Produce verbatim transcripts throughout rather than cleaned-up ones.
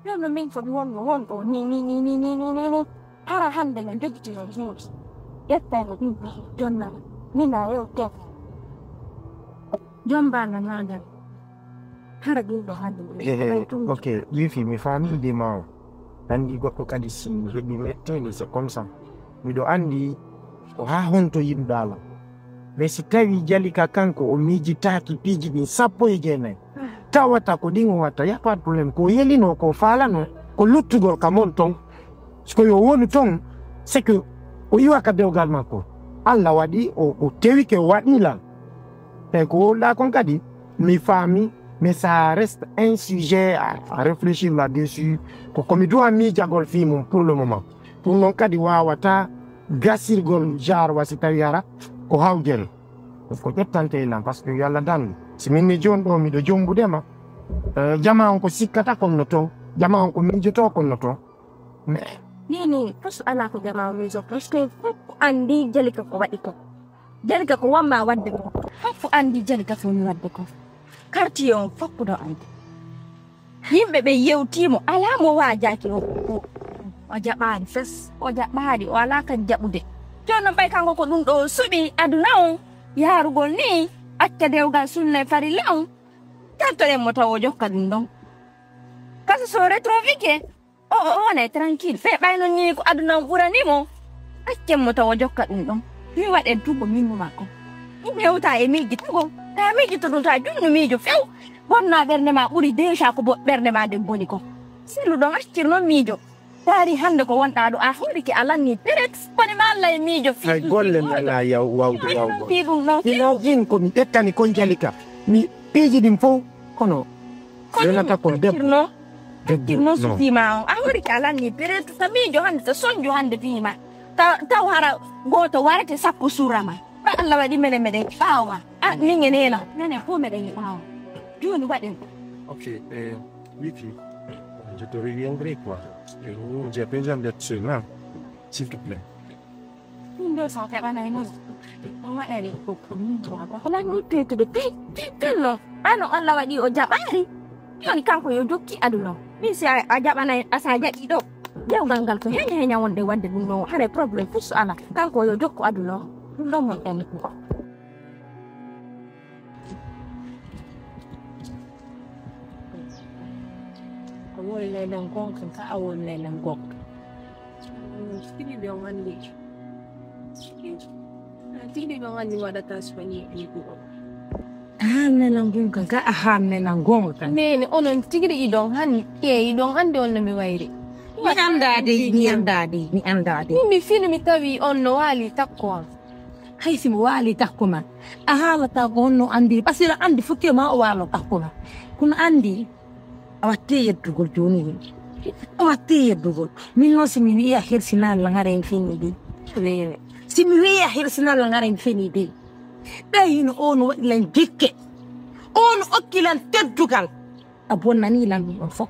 Jooni min ko mi wonno wonɗo ni ni ni ni ni ni ni ni hara hannde no jogitino juuɗe ƴettayno ɗum jonnal mina yewten jombana nagal hara ɗum ɗo hannde. Ok, wifi mi faami de ma o. Anndi goɗɗo kadi si heɓi metteende c'est comme ça. Miɗo anndi ko haa honto yiɗuɗaa lan. Mais si tawi Jalika kanko o miijitaaki piiji ɗin sappo e jeenayi, tawata ko ɗin o watta, y a pas de problème. Ko yelinoo, ko faalanoo, ko luttugol ka mon ton. Ko yo wonu ton, c'est que o iwa ka dewgal makko. Alla waɗi o, o tewike o waɗi lan. Tawi ko wowluɗaa kon kadi, mi faami, mais ça reste un sujet à, à réfléchir là-dessus. Ko, ko mi duwa miijagol fii mum pour le moment. Ɗum noon kadi waawata gasirgol jarwa si tawi hara ko hawjere. Ko ƴettante e lan, parce que yo Alla dandu. Si min ni jooni ɗo miɗo jombude ma, eh, jama on ko sikkata kon no ton, jama on ko miijoto kon no ton. Mais Nii, nii, fus alaa ko jama on miijoto, parce que fof anndi Jalika ko waɗi ko. Jalika ko wamma waɗde ko. Fof anndi Jalika ko woni waɗde ko. Quartier on fof ɗo anndi. Yimɓe ɓe yewtii mo, alaa mo waajaaki o. O, o jaɓaani fes, o jaɓaani, o alaa kan jaɓude. Jooni noon ɓay kanko ko ɗum ɗo o suɓi aduna on, yaarugol nii, acca dewgal sunna e farilla on, dartoɗen mo taw o jokka ɗum ɗon. Parce que so retrovike, o, o, o wonay tranquille, fee ɓay noon nii ko aduna on ɓurani mo, accen mo taw o jokka ɗum ɗon. Mi waɗen tout ko min numa ko. Ɗum hewta e miijitagol, ta miijito ɗum, ta junnu miijo few, bonna ɓernde ma ɓuri déjà ko bo-, ɓernde ma nden boni ko. Sellu ɗon accir noon miijo. Taari hannde ko wonɗaa ɗo, a hoorike a lanni peret, koni ma Alla e miijo fii. Hay golle mi alaa yaw-, wawde yawgol. Fii ɗum noon. Ina jin ko mi ƴettani kon Jalika. Mi piiji ɗin fof, kono renata kon debbo. Accir noon. Debbo, accir noon non. Sukii ma on. A hoorike a lanni peret, ta miijo hannde, ta sonjo hannde fii ma. Ta, taw hara gooto warete sappo suura ma. Ba Alla waɗi mene mene ɓaawo ma. Ah, min e neena. Menen fof meɗen e ɓaawo. Jooni waɗen. Ok, eh, Wiki, je te reviendrai quoi. Eh, j'ai besoin d'être seul, hein, s'il te plaît. Ɗum ɗo so heɓanay noon. On waɗani ko ko min ko ko lan yittetude pi pi pillo. Ano Alla waɗi o jaɓaari. Jooni kanko yo jokki aduna o. Min si a, a jaɓanay a sa jaɓi ɗo. Dewgal ngal ko heña heña wonde waɗde ɗum ɗo. Hare problème fof so ala. Kanko yo jokku aduna o. Ɗum ɗo mon en ko. Ko woni leyɗen gonka ka a woni leyɗen gonka. Tigi ɓe on anndi. Tigi ɓe on anndi waɗata so woni ɗiɗo. A haalnana gonka ka a haalnana gonka. Nene onon tigi ɗi ɗon han e ɗon anndi on no mi wayri. Mi anndaa dey, mi anndaa dey, mi anndaa dey. Min mi fini mi tawi on no waali takko on. Hay si mi waali takko ma, a haalata ko honno anndi, parce que aɗa anndi fokkee ma o waalo takko ma. Kono anndi, a watte yeddugol jooni woni. A watte yeddugol. Min noon si mi wi'i a hersinaali lan hara en fini dey. Weewe. Si mi wi'i a hersinaali lan hara en fini dey. Ɓay hino on waɗi lan jikke. On okki lan teddugal. A bonnanii lan ɗum ɗon fof.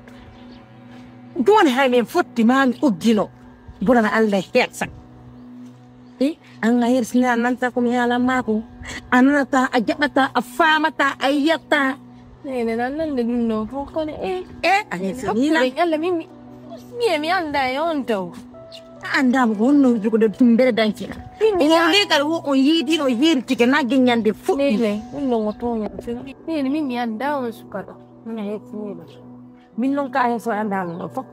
Jooni hay min fotti maa mi uddino. Bonana Alla e hersa. E, an a hersini a nanta ko mi haalan maa ko. A nanata, a jaɓata, a faamata, a yiyata. Nene nan nande ɗum ɗon fof kono e. E, a hersini lan. Alla min mi, mi e mi annda e on taw. A anndaama ko honno jogude ɗum mbere dañce. Ina nde kadi wo on yiidino yeritike nagge ñande fuɗɗi. Nene, ɗum ɗon o tooñata. Nene min mi annda on suka ɗo. Min noon ka heen so anndaano ɗo fof.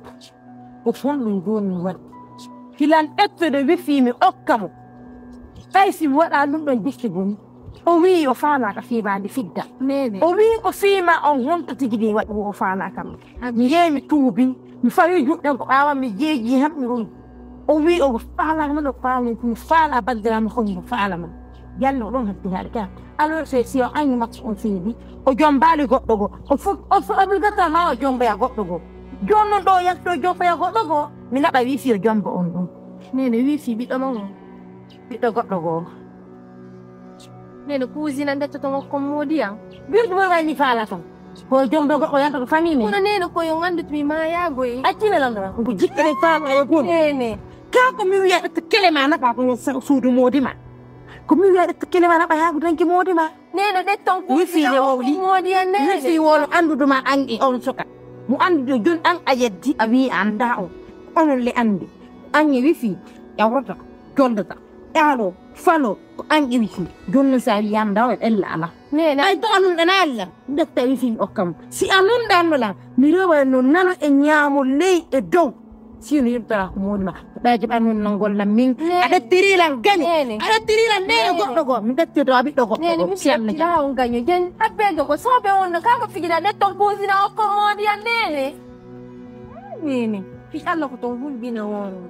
Ko honɗum jooni mi waɗi? Hilan ƴettude wifi mi okka mo. Ɓay si mi waɗa ɗum ɗon jikki goni. O wi'i o faalaaka fiimaade fidda. Nene. O wi'i ko fiima on honto tigi ɗi waɗi o faalaaka mo. Mi yehi mi tuubi. Mi fawi juɗɗen ko ɓaawa mi jeeji han mi woni. O wi'i o faalaaka mo ɗo faami mi faala bandiraama ko mi faala mo. Yalla o ɗon hatti haali ka. Alors que si o anni makko on fiidi, o jombaali goɗɗo goo. O fof, o fof obligatoirement o jomboya goɗɗo goo. Jooni noon ɗo o yalti o jomboya goɗɗo goo, mi naɓa wifi o jombo on ɗum. Nene wifi ɓiɗɗo mon on. Ɓiɗɗo goɗɗo goo. Nene cousine ndettoto mo kon moodi an. Birdu mo wayni faala ton. Ko jombo goɗɗo yalta ko famille men. Kono nene ko yo nganndu to mi maayaago e. Accine lan ɗo. Ko jikkere faala e goo. Nene. Kaa ko mi wiya ɓe kele ma naɓa ko suudu moodi ma. Ko mi wiya ɓe kele ma naɓa yaagu danki moodi ma. Nene ɗetton ko wifi le wowli. Moodi an nene. Wifi wolo anndude ma an e on suka. Mo anndi ɗo jon an a yeddi a wii a anndaa on. Onon le anndi. An e wifi ƴawrata, joldata. Ɗaalo, falo, ko an e wifi. Jon non so a wii a anndaa on ella alaa. Nene. Ay to anun ɗana ella. Ndetta wifi okka mo. Si a nunɗanno lan, mi rewa non nano e ñaamo ley e dow. Sino yirtara ko moɗi ma. Ɓay jaɓa non nan gollan min. Nene. A ɗettiri lan gaño. Nene. A ɗettiri lan nene goɗɗo go. Mi ɗettiri to a ɓiɗɗo goɗɗo go. Nene, mi si Allah jaɓa. On gaño. Jen abbe dogo soɓe on no kama fijira ɗetton kusina okko moɗi an nene. Nene. Fi Allah ko ton hulɓina wono.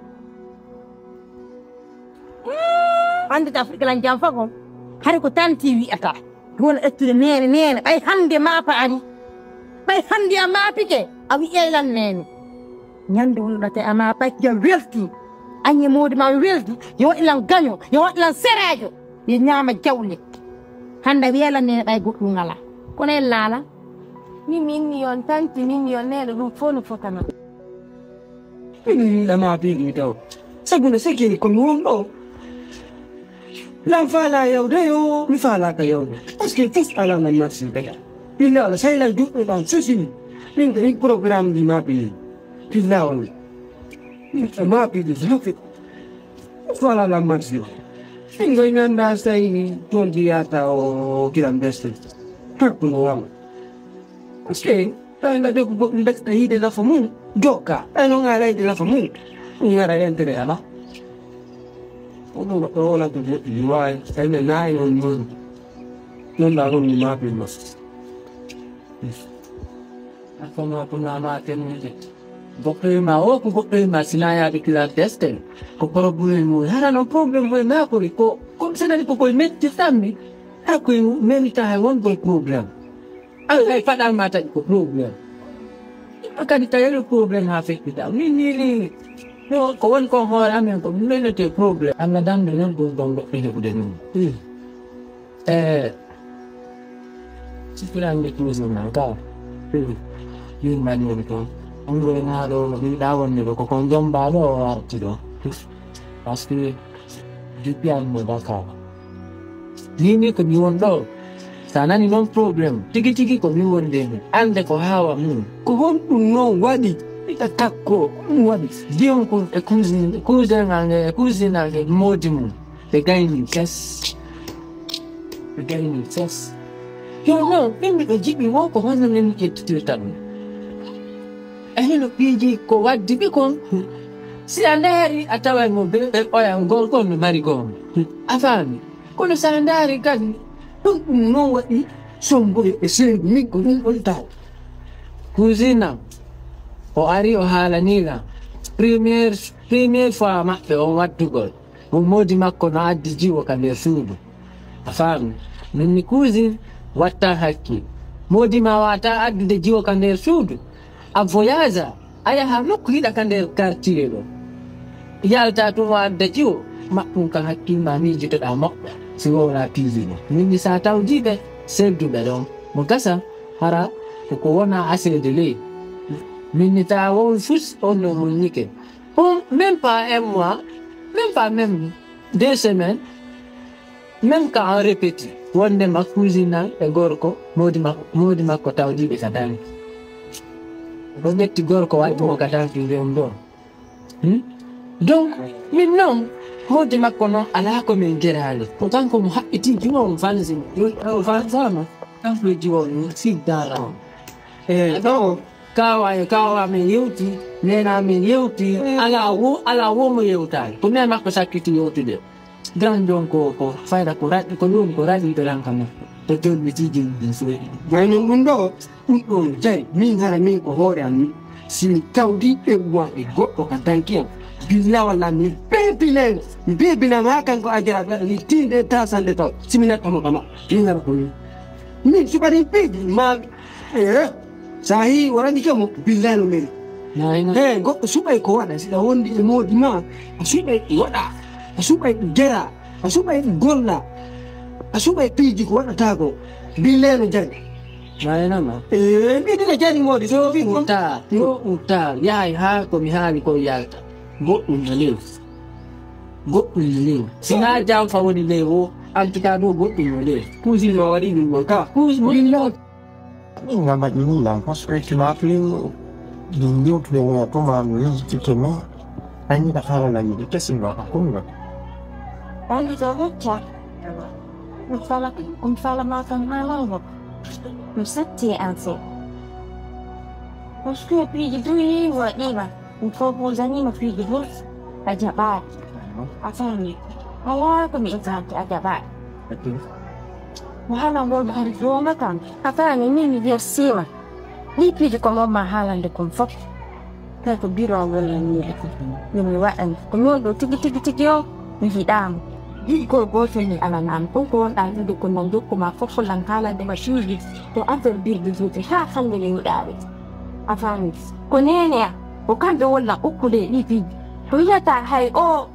Anndita Afrique lan jam fago. Hari ko tanti wi'ata. Wona ettude nene, nene. Ɓay hannde maafa ari. Ɓay hannde a maafike. A wi'ey lan nene. Ñande wonɗate a maafay ya welti. Añe moodi ma welti. Yo waɗi lan gaño. Yo waɗi lan seraajo. Yo ñaama jawle. Hannde a wi'ey lan nene ɓay goɗɗum alaa. Kono en laala. Ni min yon tanti min yon nene ɗum fof no fotana. Min yiɗama piɗi taw. Sabu no seki ko mi won ɗo. Lan faala yawde yo, mi faala ka yawde. Parce que tous ala na marché kaya. Illa ala sai la juɗɗo ɗan susini. Min ko in programme di ma piɗi. Illa on. Min ko ma piɗi hafi. Tous ala la marché. Min ko in anda sai ton di ata o kiran beste. Hakku no wama. Parce que tawi nga de ko goɗɗum mbetta yiide nafa mum jokka. Tawi noon ara yiide nafa mum, ɗum ara intérêt ala. Ko ɗum goɗɗo wonata goɗɗum mi waawi tawi ɓe nayi noon noon. Noon ɗa ɗum mi maapin ma. Afama ko nama temude. Goɗɗo e ma o ko goɗɗo e ma sina yaade kila destel. Ko problème mo hara noon problème mo e makori ko ko senani ko koye mettirtammi. Hara koye merita hay won koye problème. An hay faɗal ma taƴi ko problème. Ɗiɗɗo kadi tawi ko problème ha feƴƴita. Min ni ni no ko woni kon hoore amen ko min nonete problème. Allah damde non ɗum ɗon goɗɗo heɓude ɗum. E sifirande toujours nan ka. Yurmani woni toon. Angoy naɗo no ɗiɗa wonde ɗo ko kon jombaɗo o arti ɗo. Parce que depuis an mo Dakar. Ni ni ko mi won ɗo. Sa nani noon problème tigi tigi ko min wonde mi annde ko hawa mum. Ko honɗum noon waɗi? Ita takko ɗum waɗi. Diyon ko e cousine cousin ange e cousine ange moodi mum ɓe gayni kes. Ɓe gayni kes. Yo noon ɓimɓe ɓe jiɓi wo ko honno min ƴettitirta ɗum? E hino piiji ko waddi ɓe kon. Si a ndaari a taway mo be ɓe oya ngol kon no mari goonga. A faami? Kono so a ndaari kadi ɗum ɗum noon waɗi sombude e seydu min ko ɗum ɗon taw. Cousine am o ari o haalanii lan première première fois maɓɓe on waddugol mo moodi makko no addi jiwo ka nder suudu. A faami? Min mi cousine watta hakkil. Moodi ma wata addude jiwo ka nder suudu. A voyage a yaha nokku yiɗa ka nder quartier ɗo. Yalta tun o adda jiwo maɓɓum ka hakkil ma miijitoɗa moƴƴa si wowla piiji ɗo. Min mi sa tawdiɓe sedduɓe ɗon mo gasa hara ko ko wona aseede ley. Min mi tawa wowi fus on no muññike. Ɗum même pas un mois, même pas même deux semaines, même quand on répétit wonde ma cousine am e gorko moodi makko moodi makko tawdiɓe ka danki. Ko ƴetti gorko waddi mo ka danki nden ɗon. Hmm? Donc min noon moodi makko noon alaa ko min geraali ko kanko mo haɓɓiti jiwo on fansi on fansama kanko e jiwo on siddara on. E ɗo kawa e kawa min yewti nena min yewti ala wo ala wo mo yewtaani ko min makko sakkiti yewtude. Grand jon ko ko fayda ko raɗi ko ɗum ko raɗi to ranka mo to jolmi tijin ɗin soyi. Gaynon ɗum ɗo ɗum ɗon jay min hara min ko hoore am ni si mi tawdi ɓe waɗi goɗɗo ka danki am billa walla mi bebinayno mi bebinama ha kanko ajara ɓeɗa ni tinde tasande taw si mi nattamo kama min hara ko min min suɓaɗin piiji ma. Ehe. So a yii o rani kamo billahi no meri. He goɗɗo suɓay ko waɗa siɗa wondi e moodi ma a suɓay ɗi waɗa a suɓay ɗi gera a suɓay ɗi golla a suɓay piiji ko waɗata ko billahi no jari. Mayanama. Ehe mbiɗina jari moodi so fi ɗum. Uta yo uta yahay ha ko mi haali ko yalta goɗɗum no lew goɗɗum no lew sina jamfa woni lew o. En tout cas ɗo goɗɗum no lew. Kuusin ma waɗi ɗum ɗon ka kuusin. Min gamba ɗini lan parce que tu m'as appelé Min yewtude mo to ma mi yejjitike ma. Anniɗa haala yiɗi kesin ma a kunga. Anniɗo hecca. Mi fala mi fala ma kam haala mo. Mi satti en so. Parce que piiji duyi waɗima. Mi proposani mo piiji ɗum. A jaɓaɗi. A fami. A wawa ko mi example a jaɓaɗi. Mo haala ngol mo hari joma kam. A fami min mi yersima. Ni piiji ko mon ma haalande kon fof. Tawi ko biro o wallani mi ko. Yo mi waɗan ko noon ɗo tigi tigi tigi o. Mi yiɗaama. Ko goto ni alanama ɗum ko wonɗa wiide ko nan jokkuma fof ko lan haalande ma piiji. Ko affaire birde juuɗe ha hande mi yiɗaɓe. A fami. Ko nene am ko kamɓe walla ukkude ɗi piiji. Ko wiyata hay o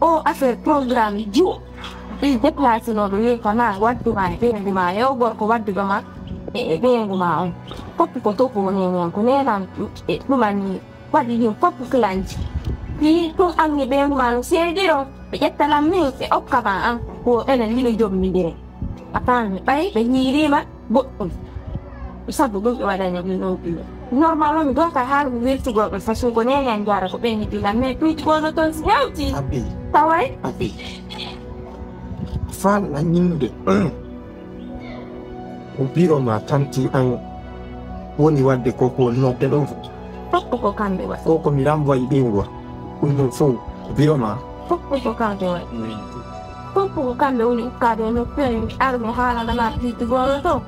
o affaire programme jiwo. Ɗi déplacé noɗo yehi ko na wadduma e ɓeyngu ma yew gorko wadduɗo ma e ɓeyngu ma on. Fof ko topo nene am ko nene am. Ɗumanni waɗi ɗum fof kilanji. Fii ɗum anni ɓeyngu ma no seediron ɓe ƴettalan min ɓe okka ma an. Ko enen mino jommidire. A fami ɓay ɓe ñiirima goɗɗum. Sabu ɗum ɓe waɗani ɗum ɗon ɗum. Normal on mi ɗon kay haala mi weltugol ɓe façon ko nene an jara ko ɓen heɓi lan mais piiji gono toon si hewti. Abi. Taway. Abi. Fal na ñinde. Ko biro ma tanti an woni wadde ko ko nodde ɗon. Fof ko kamɓe waɗi. Ko ko mi ramboy ɓingo. Ɗum ɗum fof ko biro ma. Fof ko kamɓe waɗi. Fof ko kamɓe woni ukkaade e nokkuure mi armi haalana ma piiji gono to.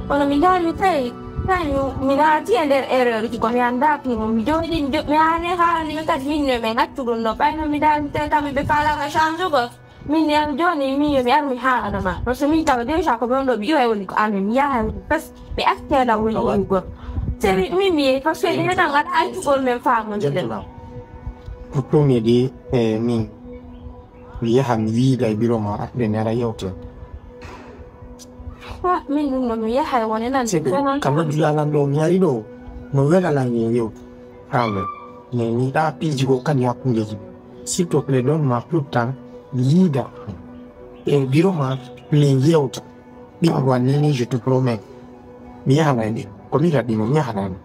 Kono mi ndaari mi tawi tawi mi naati e nder erreur uji ko mi anndaa fii mum mi jooɗi mi haani haalani ɓe kadi min no ɓe ngattu ɗum ɗo ɓayno mi ndaari mi tawi kamɓe ɓe faalaka changugol. Min ne am jooni min yo mi ar mi haalana ma parce que min tawa déjà ko ɓen ɗo ɓe iwa woni ko amin mi yaha pes ɓe acceɗa woni ɗum gor seri min mi yehi parce que ɗum tan aɗa accugol men faamondire. Ko ɗum e ɗi e min mi yaha mi yiida e biro ma après mi ara yewte. Min ɗum ɗo mi yaha e wone nan. Kala diyalan ɗo mi ari ɗo no wela lan yo yewte. Haalde mais mi yiɗa piiji goo kadi hakkundeji. S'il te plaît ɗon ma plus tan yiida e biro ma min yewta. Ɗin ko annini je te promets. Mi yahana e ɗin ko mi waɗi mo mi yahana e ɗin.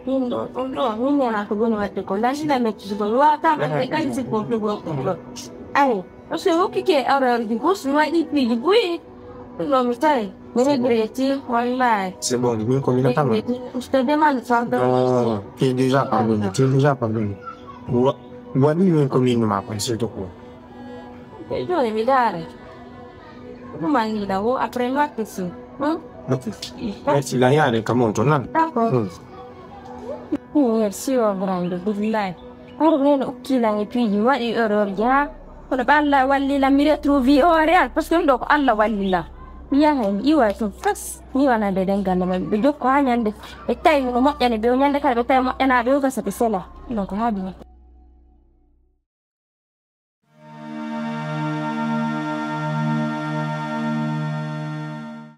Min ɗo ɗum ɗo min nena ko goni waɗde ko landina mettugol wata ɓe kadi si ko ɗugol ɗum ɗo. Ayi parce que hokkike horaire ji bus mi waɗi piiji buyi. Ɗum ɗo mi tawi mi regreti wallahi. C'est bon min ko mina tama. Je te demande pardon. Non, tu es déjà pardonné tu es déjà pardonné. Waɗi min ko min ma kon c'est tout. E jooni mi daare. Ɗum anniɗa wo après mi watta si. Merci la yaade kam on to nan. D'accord. Merci o grande billahi. Hoto ɓe no ukkilan e piiji mi waɗi erreur ja. Kono ɓe Allah wallilan mi retrouve o real parce que ɗum ɗo ko Allah wallilan. Mi yaha mi iwa tum fas mi wanande ɗen ganda men ɓe jokko ha ñande ɓe tawi no moƴƴani ɓe o ñande kala ɓe tawi moƴƴanaɓe o gasa ɓe sela. Donc ha ɗum.